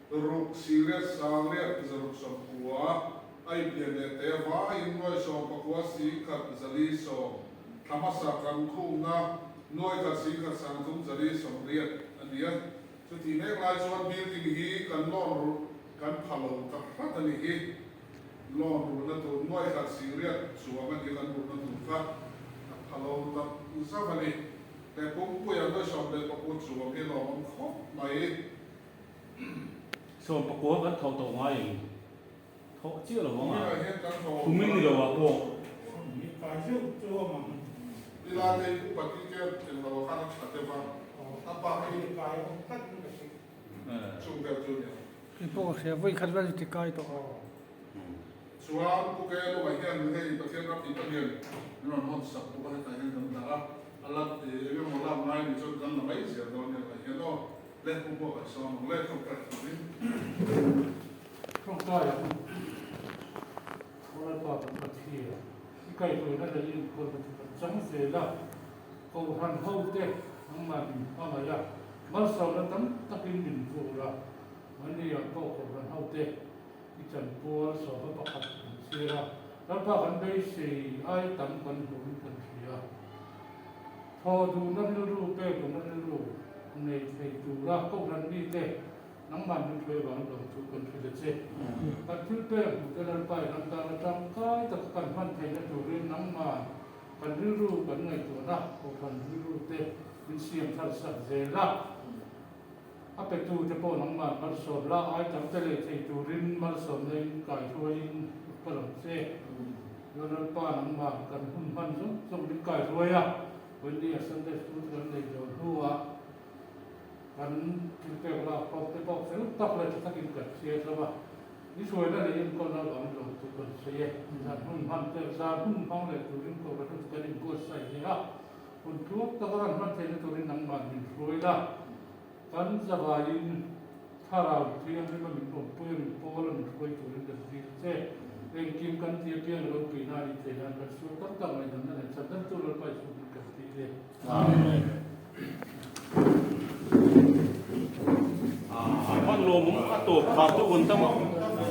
Ruk singriat sangriat zaruk sawmkua a inpian leh te vaiin nuai sawmpakua singkhat zali sawm thla hmasa kan khungna nuai khat singkhat sangthum zali sawmriat a ni a. Chutih mek lai chuan building hi kan loan rulh kan pha lo ta hrat a nih hi. Loan rulhna tur nuai khat singriat chuang a ni kan rulhna tur kha a pha lo ta zauh a ni. He pumpuia nuai 14 chuang hi lawmawm khawp mai. 19 kan thawh tawh ngai eng thawh chiah lo ang a, kumin ni lo ah pawh. Kei pawh ka hria, vawi khat vel chu ti kai tawh a. Chuan Pu Ke Lunga hian hei Pathian ram tih tak hian min rawn hawn sak bawk a, hetah hian kan dah a, a la eng emaw lak ngai ni chuan kan la mai zel dawn nia tah hian aw. Le Pu Hmuak a sawm ang le tawngtai turin. Tawngtai ang Lalpa kan Pathian i kaihhruaina leh i inkawlna chu kan chang zel a, Kohhran hote nangmah min hmangaih a, malsawmna tam takin min vur a, mahniah pawh Kohhran hote i chanpual sawma pakhat kan chhiar a, Lalpa kan beisei ai tam kan hmuhin kan hria. Thaw duhna rilru pek duhna rilru nei thei tura Kohhran mite nangmah min hruai vang lo chu kan hrilh a che. Kan thil pek hmuhte Lalpa i ram tana tangkai taka kan hman theihna turin nangmah kan rilru kan ngaihtuahna Kohhran rilru te min siam thar sak zel a. A petute pawh nangmah malsawm la, ai tam te lei thei turin malsawmna in kaihruaiin ka lo che. Lalpa nangmah kan hun hman zawng zawng min kaihruai a, Vawinia Sunday School te kan nei dawn hnuah kan thil pek lak pawh te pawh fel tak leh tha takin kan chhiar hlauh a, i hruaina leh enkawlna avangin lo chu kan sawi e. Zan hun hman te, zan hun hmang leh turin Kohhran chu kan inbuatsaih hle a. Hun tluang taka kan hman theihna turin nangmah min hruai la, kan zavaiin Thlarau Thianghlima min awmpui a, min pawl a, min hruai turin kan zir che. Engkim kan ti apiang a ropuina a nih theih nan kan sual tak tak ngaihdamna leh chhandamtu Lalpa i chhungin kan ti e. Amen. Hman lawmawm a tawp khar chu kan tam a.